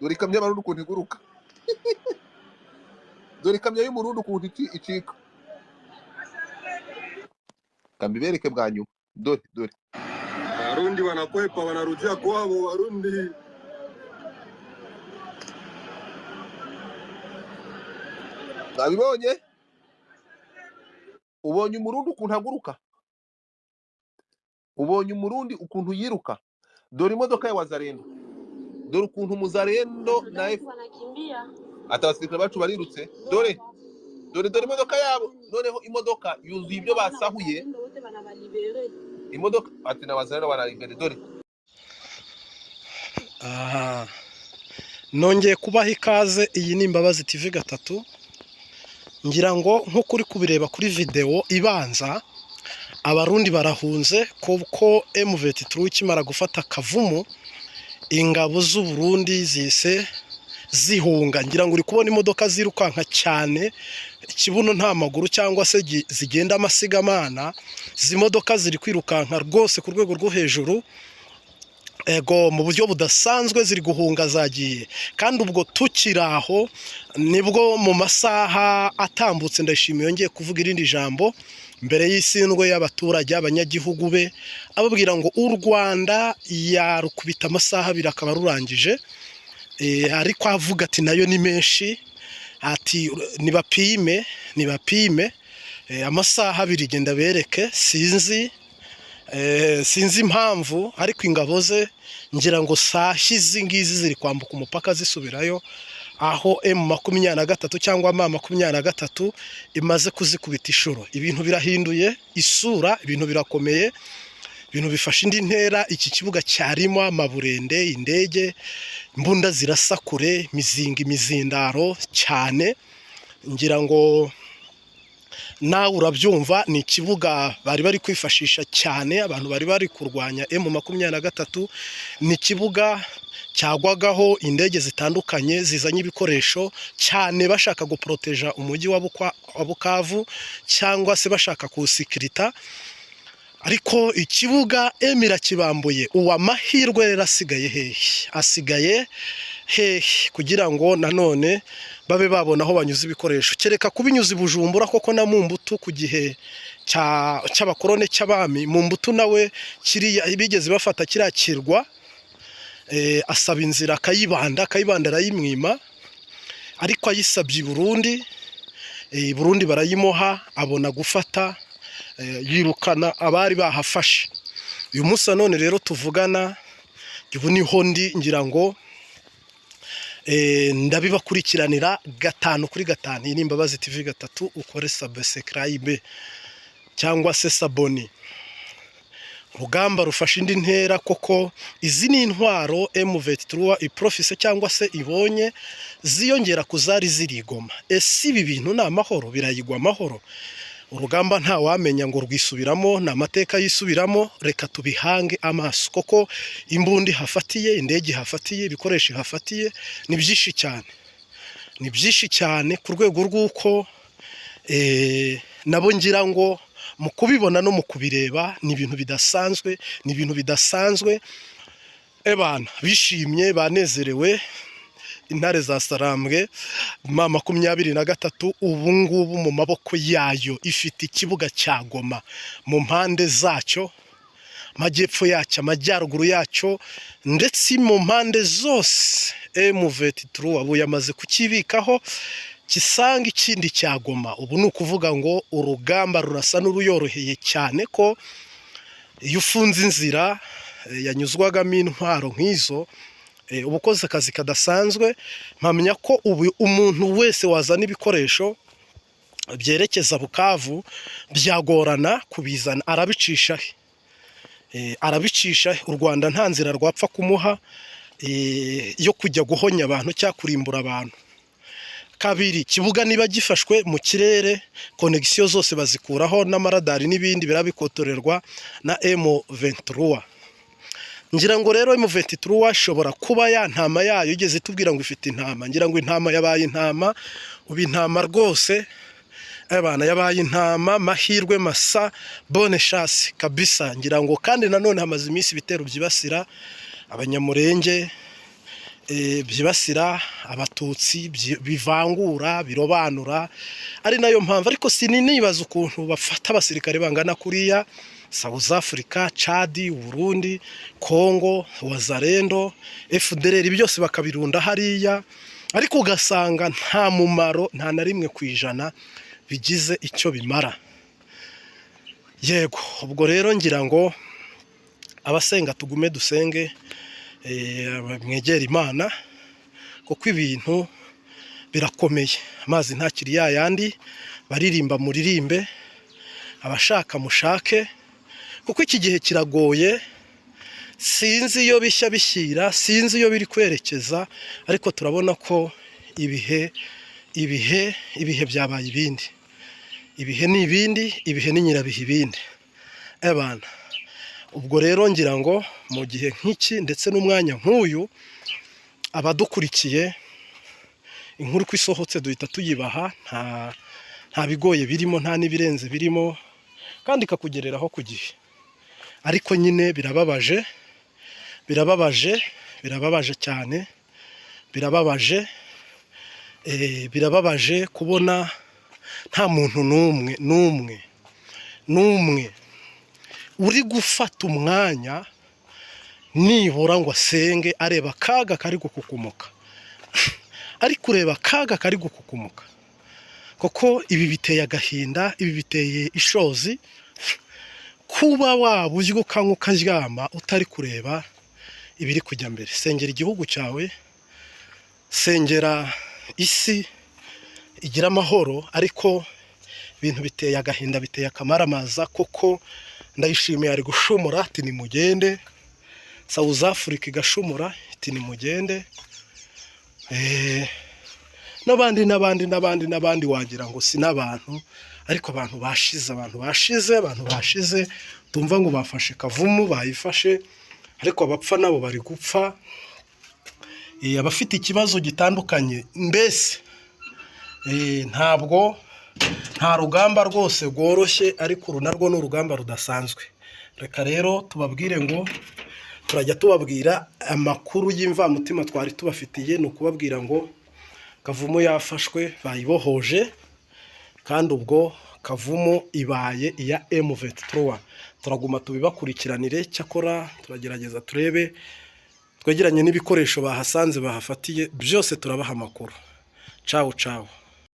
Dore ikamyo y'Abarundi ukuntu iguruka. Dore ikamyo y'Umurundi ukuntu icika. Kambibereke bwa nyuma. Dore, dore. Warundi wanakwepa, wanarudia kwao Warundi. Nabibonye? Ubonye Umurundi ukuntu aguruka? Ubonye Umurundi ukuntu yiruka? Dore imodoka ya Wazalendo. Dore ukuntu Muzalendo na F ati abasirikare bacu barirutse. Dore, dore, dore imodoka yabo. Noneho imodoka yuzuye ibyo basahuye. Imodoka ati na Wazalendo bararibere. Dore. Aha. Nongeye kubaha ikaze, iyi ni Imbabazi TV gatatu. Ngira ngo nk'uko uri kubireba kuri videwo ibanza, Abarundi barahunze kuko M23 ikimara gufata Kavumu, ingabo z'u Burundi zise zihunga. Ngira ngo uri kubona imodoka zirukanka cyane, ikibuno nta maguru cyangwa se zigenda amasigamana. Izi modoka ziri kwirukanka rwose ku rwego rwo hejuru, ego mu buryo budasanzwe ziri guhunga zagiye. Kandi ubwo tukiri aho, nibwo mu masaha atambutse Ndayishimiye yongeye kuvuga irindi jambo mbere y'isindwe y'abaturage, abanyagihugu be, ababwira ngo u Rwanda yarukubita amasaha abiri akaba rurangije. Ariko avuga ati nayo ni menshi, ati nibapime, nibapime amasaha abiri genda bereke. Sinzi impamvu, ariko ingabo ze ngira ngo saa izi ngizi ziri kwambuka umupaka zisubirayo, aho M23 cyangwa M23 imaze kuzikubita inshuro. Ibintu birahinduye isura, ibintu birakomeye, ibintu bifashe indi ntera. Iki kibuga cyarimo amaburende, indege, imbunda zirasa kure, imizinga, imizindaro cyane. Ngira ngo nawe urabyumva, ni ikibuga bari bari kwifashisha cyane abantu bari bari kurwanya M23. Ni ikibuga cyagwagaho indege zitandukanye zizanye ibikoresho cyane, bashaka guporoteja umujyi wa Bukavu cyangwa se bashaka kuwusikirita. Ariko ikibuga M irakibambuye. Uwa amahirwe rero asigaye hehe? Asigaye hehe kugira ngo nanone babe babona aho banyuza ibikoresho? Kereka kubinyuza i Bujumbura, koko na Mumbutu ku gihe cy'abakorone, cy'abami, Mumbutu nawe kiriya bigeze bafata kiriya kirwa, asaba inzira Kayibanda, Kayibanda arayimwima, ariko ayisabye i Burundi, i Burundi barayimuha, abona gufata, yirukana abari bahafashe. Uyu munsi none rero tuvugana, ubu niho ndi, ngira ngo ndabibakurikiranira gatanu kuri gatanu. Iyi ni Imbabazi TV gatatu, ukore subscribe cyangwa se s'abonner. Urugamba rufashe indi ntera koko. Izi ni intwaro M23 iprofise cyangwa se ibonye ziyongera ku zari ziri i Goma. Ese ibi bintu ni amahoro? Birayigwa amahoro? Urugamba ntawamenya ngo rwisubiramo, ni amateka yisubiramo. Reka tubihange amaso, koko imbunda ihafatiye, indege ihafatiye, ibikoresho ihafatiye ni byinshi cyane, ni byinshi cyane ku rwego rw'uko nabo ngira ngo mu kubibona no mu kubireba ni ibintu bidasanzwe, ni ibintu bidasanzwe. Ebana bishimye, banezerewe. Intare za Sarambwe, M23, ubu ngubu mu maboko yayo ifite ikibuga cya Goma mu mpande zacyo, amajyepfo yacyo, amajyaruguru yacyo, ndetse mu mpande zose M23 ubu yamaze kukibikaho kisanga ikindi cya Goma. Ubu ni ukuvuga ngo urugamba rurasa n'uruyoroheye cyane, ko iyo ufunze inzira yanyuzwagamo intwaro nk'izo, uba ukoze akazi kadasanzwe. Mpamya ko ubu umuntu wese wazana ibikoresho byerekeza Bukavu byagorana kubizana. Arabicisha he? Arabicisha he? U Rwanda nta nzira rwapfa kumuha yo kujya guhonya abantu cyangwa kurimbura abantu. Kabiri, kibuga niba gifashwe mu kirere, connexion zose bazikuraho n'amaradari n'ibindi birabikotorerwa na M23. Ngira ngo rero M23 ishobora kuba ya ntama yayo igeze itubwira ngo ifite intama. Ngira ngo intama yabaye intama ubu, intama rwose, abana yabaye intama. Mahirwe masa, bonne chance kabisa. Ngira ngo kandi nanone hamaze iminsi ibitero byibasira Abanyamurenge. Byibasira Abatutsi, bivangura, birobanura, ari nayo mpamvu. Ariko sininibaza ukuntu bafata abasirikare bangana kuriya, South Africa, Chad, Burundi, Congo, Wazalendo, FDLR, byose bakabirunda hariya, ariko ugasanga nta mumaro, nta na 1% bigize icyo bimara. Yego, ubwo rero ngira ngo abasenga tugume dusenge, mwegere Imana, kuko ibintu birakomeye. Amazi ntakiri ya yandi, baririmba muririmbe, abashaka mushake, kuko iki gihe kiragoye. Sinzi iyo bishya bishyira, sinzi iyo biri kwerekeza, ariko turabona ko ibihe byabaye ibindi. Ibihe ni ibindi, ibihe ni nyirabihe ibindi. Ebana, ubwo rero ngira ngo mu gihe nk'iki ndetse n'umwanya nk'uyu, abadukurikiye, inkuru uko isohotse duhita tuyibaha, nta bigoye birimo, nta n'ibirenze birimo, kandi ikakugereraho ku gihe. Ariko nyine birababaje, birababaje, birababaje cyane, birababaje, birababaje kubona nta muntu n'umwe, n'umwe, n'umwe uri gufata umwanya nibura ngo asenge areba akaga kari gukukumuka, ari kureba akaga kari gukukumuka, kuko ibi biteye agahinda, ibi biteye ishozi, kuba waba ubyuka ukaryama utari kureba ibiri kujya mbere. Sengera igihugu cyawe, sengera isi igira amahoro, ariko ibintu biteye agahinda, biteye akamaramaza, kuko Ndayishimiye ari gushumura ati nimugende, South Africa igashumura iti nimugende, n'abandi n'abandi n'abandi n'abandi, wagira ngo si n'abantu, ariko abantu bashize, abantu bashize, abantu bashize. Tumva ngo bafashe Kavumu, bayifashe, ariko abapfa nabo bari gupfa. Abafite ikibazo gitandukanye mbese, ntabwo nta rugamba rwose rworoshye, ariko uru narwo ni urugamba rudasanzwe. Reka rero tubabwire ngo turajya tubabwira amakuru y'imvamutima twari tubafitiye, ni ukubabwira ngo Kavumu yafashwe, bayibohoje, kandi ubwo Kavumu ibaye iya M23. Turaguma tubibakurikiranire, cyakora turagerageza turebe twegeranye n'ibikoresho bahasanze, bahafatiye byose, turabaha amakuru. Cawu cawu.